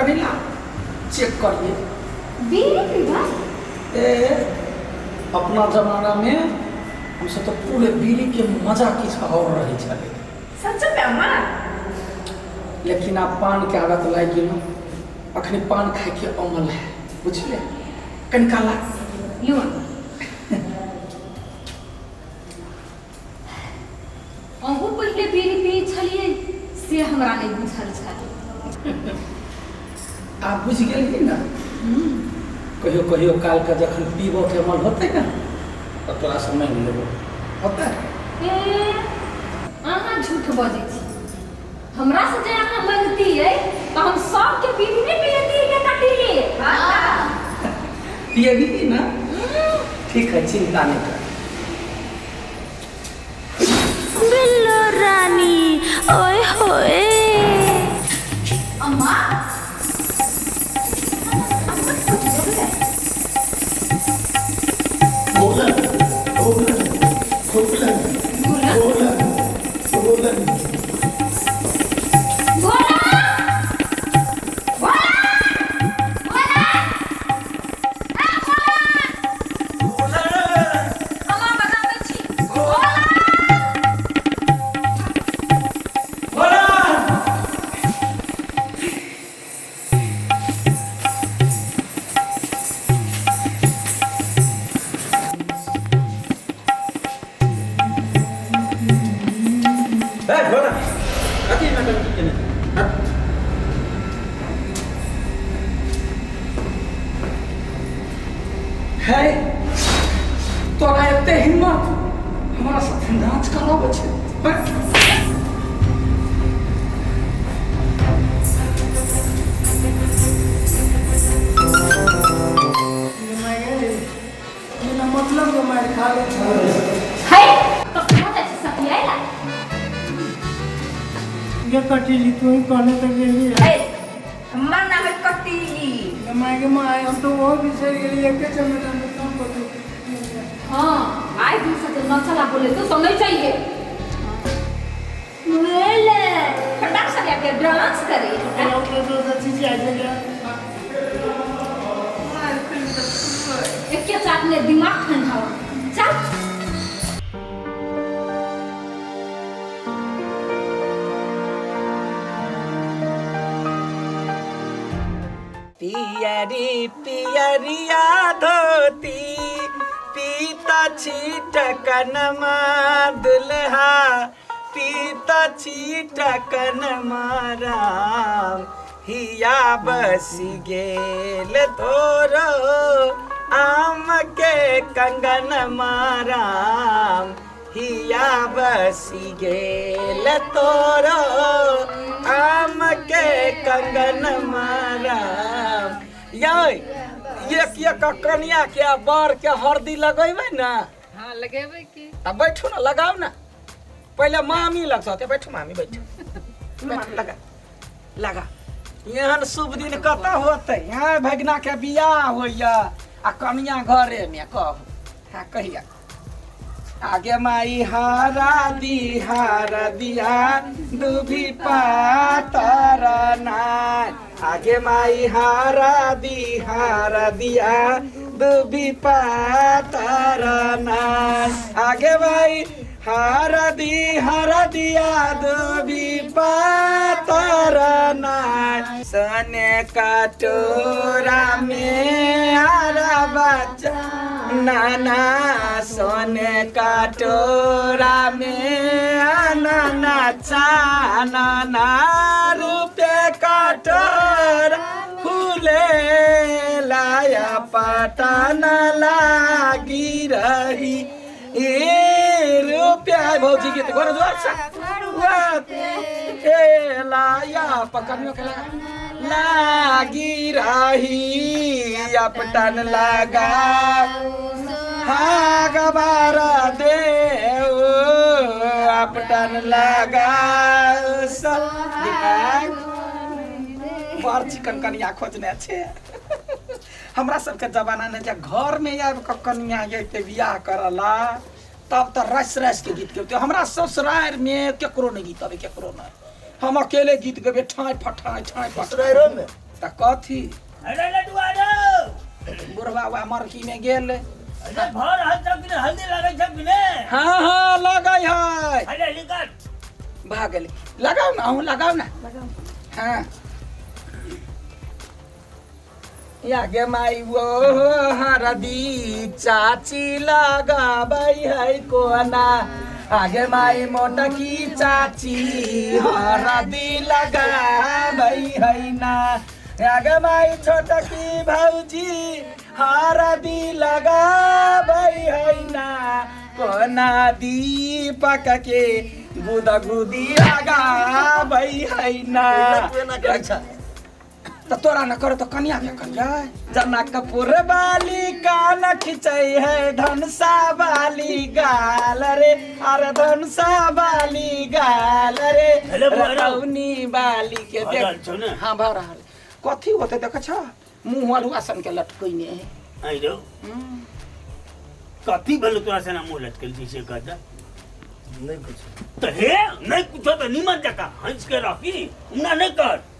कनि ला चेक करिए। बीड़ी पीबा? ए, अपना जमानामे हमसब तऽ पूरे बीड़ीके मजा किछु आओर रहै छलै। सच में अम्मा? लेकिन आब पानके आदत लागि गेलहुँ, अखनी पान खाइके अमल है, बुझलियै? कनिका ला। लिउ अम्मा। अहूँ पहिले बीड़ी पियै छलियै से हमरा नहि बुझल छल। आब बुझि गेलही ने? कहियो कहियो कालके जखन पीबऽके मन होतै ने तऽ तोरासँ माँगि लेबौ, होतै? ए, अहाँ झूठ बजै छी। हमरासँ जे अहाँ माँगतियै तऽ हम सबके बीड़ी नहि पियतियै के कटीली। पियबही ने? ठीक है, चिंता नहीं कर। बिल्लो रानी ओए होए। अम्मा, भोलन भोलन भोलन भोलन भोलन। भोला, भोला, भोला, ए भोला। अम्मा बताबै छी। भोला। ए भोला, कथी नाटक केने हट। है, तोरा एते हिम्मत हमरा साथे नाच कराबै छै? हैं? बिना मतलब के मारि खा लै छै। है, तऽ कहाँ जाइ छी सखियाइ ला? ये कटीली, तू ही कहने तक गेली है। ए, हमर नाम है कटीली। ये माय के माय, हम तो वो बिसरि गेली, एके चमेटा में कम कटू। हाँ, आइ दिन से जे नचला बोले तो नहीं चाहिए। ले फटाक से जाके डांस करे। तो तो चीज आ गया। एके चाट ने दिमाग ठंडा हो। चल। पियरी पियरिया धोती पीता छीटकनमा दुल्हा पीता छीटकनमा राम हिया बसी गेल तोरो आम के कंगन राम हिया बसी गेल तोरो आम के कंगन राम। यै, एक एक कनिया के आ बर के हरदी लगेबै ने? हाँ, लगेबै की। आ बैठू ने, लगाउ ने। पहिले मामी लग सकते। बैठू मामी, बैठू बैठू, लगा लगा। एहन शुभ दिन कतऽ होतै? यहाँ भगिना के बियाह होइया आ कनिया घरे में। कहू, हाँ, कहिया आगे माई हारा दी हारा दिया दुभी पातर नाय, आगे माई हारा दी हारा दिया दुभी पातर नाय, आगे माई हारा दी हारा दिया दुभी पातर नाय, सने कटोरा में हारा बच्चा नाना, सोने कटोरा में नाना चाना, रुपये कटोरा फूले लाया पटाना लागी रही ए रुपया। भौजी गीत घर द्वार से ए लाया पकड़ियो के लगा लागी रही अपटन लगा हाँ गबारा देव अपटन लगा सब दिमाग बड़ चिकन कनिया खोजने छे। हमरा सबके जमाना ने जे घर में आबि कऽ कनिया अयतै बियाह करला तब तऽ रस रस के गीत गबितै। हमरा ससुरारि में केकरो नहि गीत अबै, केकरो नहि। हम अकेले गीत गबै, ठाँय फठाँय ठाँय फठाँय। ससुराइरो में? त कथी अरे लडुआ रे बुढ़वा वा मरकी में गेल। अरे भर रहल छौ कि हल्दी लगै छौ कि ने? हाँ हाँ लगै है। अरे निकल भऽ गेलै, लगाउ ना, अहूँ लगाउ ना। हाँ या गे माई वो हरदी चाची लगाबै है कोना, आगे माई मोटकी चाची हरदी लगाबै है ना, आगे माई छोटकी भौजी हरदी लगाबै है ना, कोना दीपक के गुदगुदी लगाबै है ना। त तोरा न कर त कनिया के कर जाय। जनकपुर वाली कान खिचै है धनसा वाली गाल रे, अरे धनसा वाली गाल रे, हेलो, बुआ रौ। रतौनी वाली के भऽ देख। रहल छौ ने? हाँ भऽ रहल। कथी होतै देखै छ, मुँह अल्हुआ सन के लटकैने है। आइ रौ कथी भेलो तोरा से ना मुँह लटकल छै से कह तऽ। नहीं कुछ तऽ हे नहीं कुछो तऽ निमन जकाँ हँसि के रह की उना नहि कर,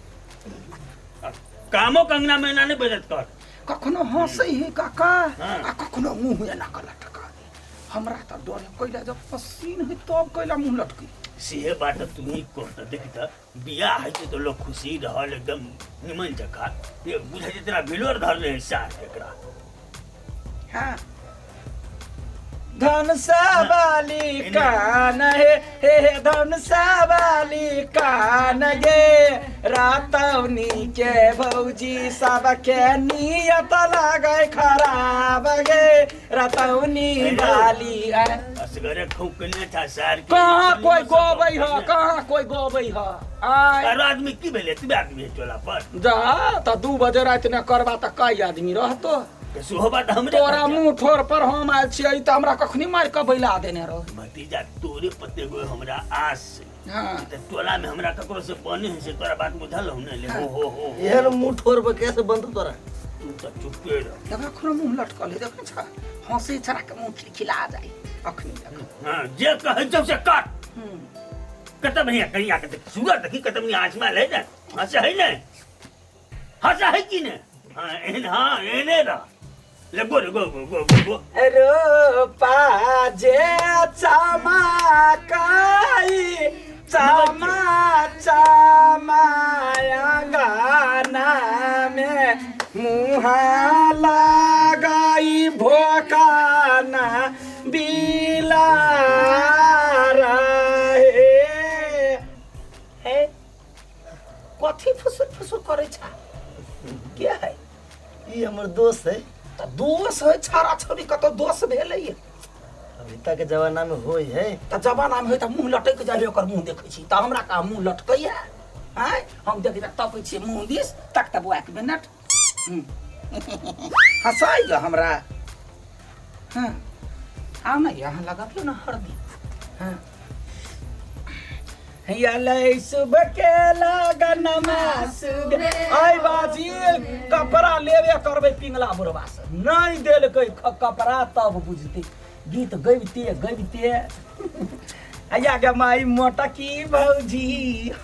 कामो कंगना में एना नहि बेजत कर। कखनो हंसै है काका हाँ। आ कखनो मुँह एना कऽ लटका दे। हमरा तऽ डर है कैला जब पसीन है तब कैला मुँह लटकी। से बात तऽ तू ही कह तऽ देख तऽ बियाह होइ छै तऽ लोक खुशी रहल एकदम निमन जकाँ, ये बुझै छै तोरा बिलोर धरने है सार एकरा। हाँ धनसा वाली कान हे हे हे धनसा वाली कान गे, रातौनी के भौजी सबके नियत लागै खराब गे, रतौनी वाली। असगरे खौकने था सार के। कहाँ कोई गोबै ह, कहाँ कोई गोबै ह? आय आरो आदमी की भेलै? एतबे आदमी है टोला पर। जा त 2 बजे राति ने करबा त कई आदमी रहतो। सेहो बात हमरे तोरा कहै छै। मुँह ठोर पर हम आयल छियै त हमरा कखनी मारि कऽ बैला देने रह। भतीजा तोरे पते गो हमरा आस छै। हाँ। त टोला में हमरा ककरो से बने है से तोरा बात बुझल हौ ने? ले हो हो हो हो। एहन मुँह ठोर पर कैसे बनतो तोरा? तू त चुपे रह। देख अखनो मुँह लटकल है, देखै छ हंसी छड़ा के मुँह खिलखिला जाय अखनी देख। हाँ जे कहै छौ से कर। कत भैया कनिया के देख सूरत देखी कत बढ़िया आसमान है ने, हंसे है ने, हंसे है कि ने? हाँ एहन, हाँ एहने रह। ले गो रे गो गो गो गो गो। रोपा जे चमकाई चमा चमाया गाना में मुहा लगाई भोकाना बिला रहे हे। कथी फुसुर फुसुर करै छा? के है ई? हमर दोस्त है। त दोस है छाड़ा छौड़ी कतौ दोस भेलै? अभी तक के जमाना में होई है। त जमाना में होय त मुँह लटकि जाइ है, ओकर मुँह देखै छी त हमरा कहाँ मुँह लटकैया? आँय हम देखै त तकै छियै मुँह दिस तक त बौआ एक मिनट हँसाइया हमरा। हाँ आउ ने यहाँ लगाबियौ ने हरदी। हाँ यलै सुबह के लगनमा सुबह आइ बाजी कपड़ा लेबे करबै पिंगला बुढ़वा से नहीं देलकै कपड़ा तब बुझतै गीत गबिते गबिते। आया गे माई मोटकी भौजी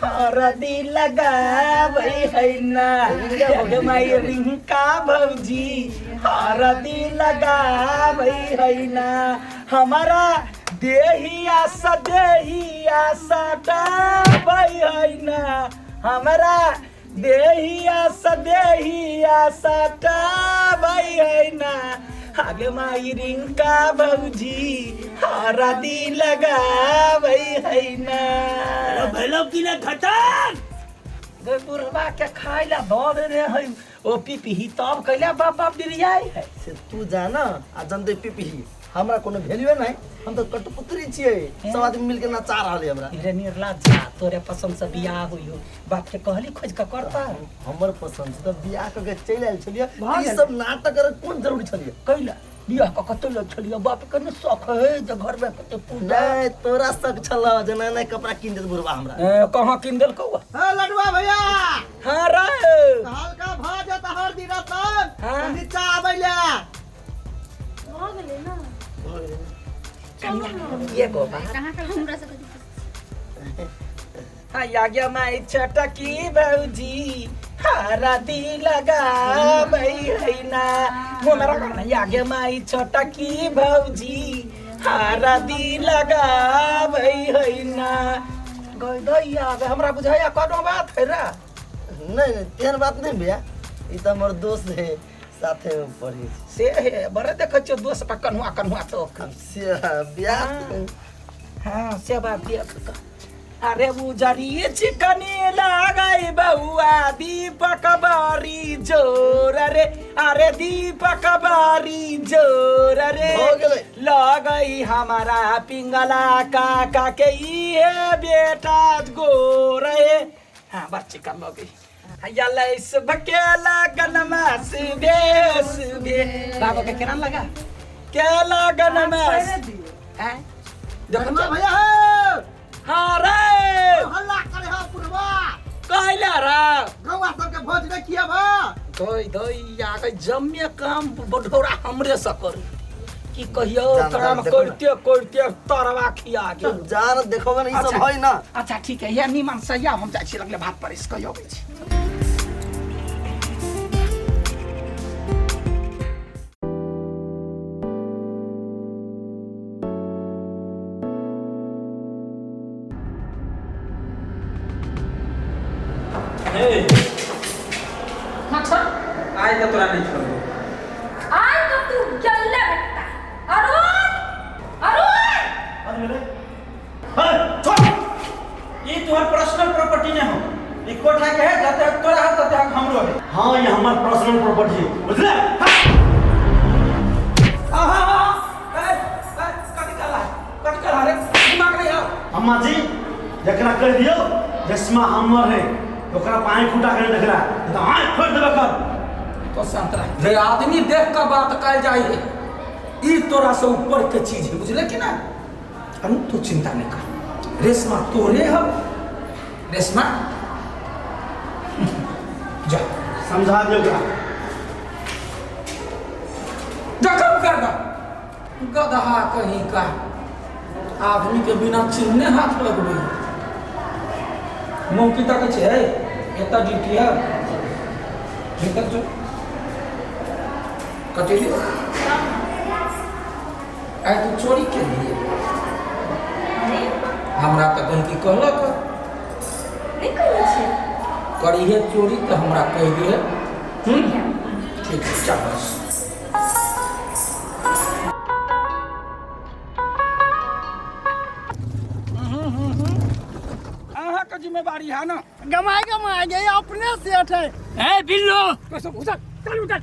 हरदी लगाबै है ना, गे माई रिंका भौजी हरदी लगाबै है ना, हमारा देहिया सदेहिया सटाबै है ना, हमारा देहिया सदेहिया सटाबै है ना, आगे माई रिंका भौजी हरदी लगाबै है ना। अरे भेलौ कि ने खतम? गे बुढ़वा के खाय ला दऽ देने है ओ पिपही तब कैला बाप बाप डिरियाई है। से तू जाना आ जनते पिपही हमरा कोनो वैल्यू नहीं, हम तो कठपुतली छियै, सब आदमी मिलके नचा रहल है हमरा। रे निर्लज्जा तोरे पसंद से बियाह होई हो, बाप के कहली खोज के करता। हमर पसंद से तो बियाह क के चलि आयल छलियै, भऽ ई गेल। सब नाटक करे कोन जरूरी छलियै? कैला बियाह क कतौ लग छलियै, बाप के ने शौक है जे घर में कते पूजा। नहीं तोरा शौक छल जे नया नया कपड़ा कीन देत बुढ़वा हमरा। ए, कहाँ कीन देलकौ? हे लडुआ भैया। हाँ रे हल्का भ जात हरदी रतन। हाँ। नीचा आबै ले। भऽ गेलै ना? ये गो बात हमरा से कथी? हाँ या गे माई छटकी भौजी हरदी लगाबै है ना। मुँह में रगड़ ना आगे माई छोटा की भौजी हरदी लगाबै है ना। गई दैया गे हमरा बुझाया कोनो बात है रे। नहीं नहीं तेहन बात नहीं भैया, ई तो हमर दोस्त है, साथे में पढ़े छी। से हे बड़े देखै छियौ दोस्त पर कन्हुआ कन्हुआ तो। अब से बियाह हाँ से बात देख कऽ। अरे उजरी चिकनी लगाई बउआ दीपक बारी जोर रे, अरे दीपक बारी जोर रे। हो गेलै। लगई हमारा पिंगला काका के इहे बेटा गोर रे। हाँ बस चिकन लगी हैया लैस भकेला गनमा सुबे सुबे। बाबा के केना लगा केला गनमा हैं देखो भैया हे हाँ रे हल्ला करे हो पुरवा कहला रे गौवा सबके भोज नहीं खियाबा। धोई धोई आगे जम्मे काम बढौरा हमरे से करू की कहियो जान, काम जान, देखो ना। करते करते तरवा खिया गेल। जान देखोगे ना ई सब अच्छा। है ना। अच्छा ठीक है, यह नीमन से या हम जाइ छी लगले भात परिस के अबै छी। हे हाँ छोड़। आइ तऽ तोरा नहीं छोड़बो। आय तो तू जल्ला बेटा। अरुण अरुण अरे छोड़, ई तोहर पर्सनल प्रॉपर्टी नहीं हो, ई कोठा के है, जते हक तोरा है तते हक हमरो है। हाँ ये हमार पर्सनल प्रॉपर्टी है, बुझले? आहा ए ए कथी कहला कथी कहला रे दिमाग नहीं है। अम्मा जी जकरा कह दियो रेशमा हमर है, ओकरा पाए खुटा के देखला तो आँख फोड़ देबे कर। तो शांत रह रे आदमी देख के बात कल जाई है, ई तोरा से ऊपर के चीज है बुझले कि ना। अनु तू चिंता नहीं कर, रेशमा तोरे हम रेशमा जा समझा दियो ओकरा। जखम कर दा गदहा कहीं का आदमी के बिना चिन्हने हाथ लगबे। मुँह की तक छै एता ड्यूटी है भीतर जो कटेली आइ तू चोरी के लिए नहीं हमरा तऽ गलती कहलक। नहीं कहले छी। करिहे चोरी तऽ हमरा कहि दिहे। ठीक है चल बस। अहाँ के जिम्मेवारी है ना। गमाए गमाए गए अपने सेठ है। ए बिल्लो कसम उठा चल उठा।